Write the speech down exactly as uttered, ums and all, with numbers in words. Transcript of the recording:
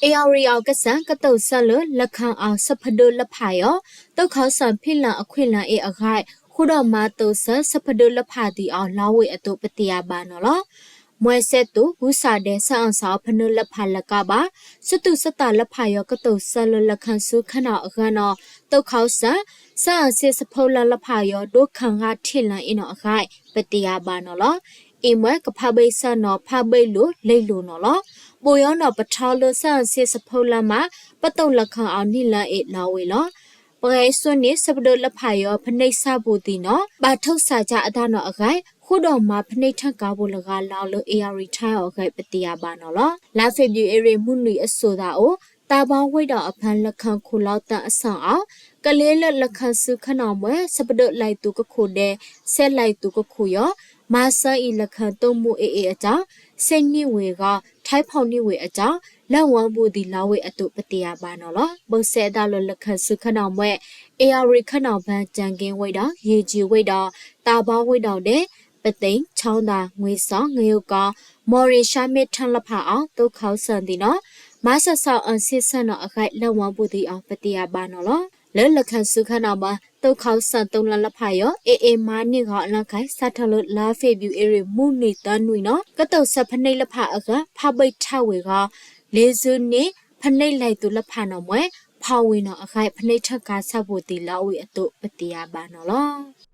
ဧရာဝတီအကစၢ် ကတိၤဆၢလၢ လခန်အီၤ ဆၢဖဒိလၢဖးယီၤ သုးခီစၣ်ဖံးလၢအခွံလၢအ့အဂၤ ဃုာ်ဒီးမၤတိၤဆၢ ဆၢဖဒိလၢဖးဒံးအီၤ လီဝ့ၢ်အသိး ပသ့ၣ်ညါဘၣ်နီၤလီၤ. မွဲစဲးသိး ဂူစၣ်ဒဲး ဆၢအီၣ်ဆၣ်အီၤ ဖနုလၢဖးလၢကါဘၣ် ဆူသူၣ်ဆူသးလၢဖးယီၤ ကတိၤဆၢလၢ လခန်စုခနၣ်အဂၤနီၤ သုးခီစၣ် ဆၢအီၣ်စ့ဆၢဖဒိလၢဖးယီၤ ဒိခံဂၤထံၣ်လၢအ့နီၤအဂၤ ပသ့ၣ်ညါဘၣ်နီၤလီၤ. အံၤမွဲကဖးဘံၣ်ဆၢနီၤ ဖးဘံၣ်လိၤ လ့လိၤနီၤလီၤ. ဘိယီနီၤ ပထီလၢဆၢအီၣ်စ့ဆၢဖဒိလၢမး ပတိၢ်လခန်အီၤနံၣ်လၢအ့လီဝ့ၢ်လီၤ. ပှဲၤစိန့ၣ် ဆၢဖဒိလၢဖးယီၤ ဖန့ၢ်ဆၣ်ပူၤသံနီၤ ဘၣ်ထုးစၢ်ကါအသးနီၤအဂၤ ဃုာ်ဒီးမၤဖန့ၢ်ထၢၣ်ကါဖိလဂၤလီၤလၢ ဧရာဝတီတိုင်းအီၤအဂၤ ပသ့ၣ်ညါဘၣ်နီၤလီၤ. လါဖ့ၤဘြူၤအ့ရံၤ မုၢ်နွံအစိၤသးအိၣ် သးဘီဝ့ၢ်ဒီးအဖၢ လခန်ခိၣ်လီသၢအဆၣ်အီၤ ကလ့လၢလခန်စုခနၣ်မွဲ ဆၢဖဒိလဲၤသူကခိၣ်ဒဲး ဆဲးလဲၤသူကခိၣ်ယီၤ မၤစၢၤအံၤ လခန်သိၣ်မူအ့အ့အကၠီ ဆ့နံၣ်ဝ့ၢ်ဂီၤ ထဲးဖီၣ်နံၣ်ဝ့ၢ်အကၠီ လၢဝီပူၤသံးလီဝ့ၢ်အသိး ပသ့ၣ်ညါဘၣ်နီၤလီၤ. ဘိးစဲးအသးလၢ လခန်စုခနၣ်မွဲ ဧရာဝတီခနၣ်ဘၢၣ် ကၠၣ်က့ဝ့ၢ်ဒီး ရေကြီးဝ့ၢ်ဒီး သးဘီဝ့ၢ်ဒီးဒဲး ပုသိမ် ချောင်းသာ ငွေဆောင် ငရုတ်ကောင်း မော်ရိရှမ်းမြစ် ထၢၣ်လၢဖးအီၤ သုးခီစၣ်သံးနီၤ မၤစၢၤစၢ်အီၤ ဆ့ဆၢနီၤအဂၤ လၢဝီပူၤသံးအီၤ ပသ့ၣ်ညါဘၣ်နီၤလီၤ. လၢလခန်စုခနၣ်မွဲ သုးခီစၣ် သုးလါလၢဖးယီၤ အ့အ့မၤနံၣ်ဂီၤအလါခါ စးထီၣ်လၢ လါဖ့ၤဘြူၤအ့ရံၤ မုၢ်နွံသၢနွံနီၤ ကတိၤဆၢဖန့ၢ်လၢဖးအဂၤ ဖးဘံၣ်ထၢၣ်ဝ့ၢ်ဂီၤ လ့စုန့ၣ် ဖန့ၢ်လဲၤသူလၢဖးနီၤမွဲ ဖီၣ်ဝ့ၢ်နီၤအဂၤ ဖန့ၢ်ထၢၣ်ကါဆၣ်ပူၤသံးလီဝ့ၢ်အသိး ပသ့ၣ်ညါဘၣ်နီၤလီၤ.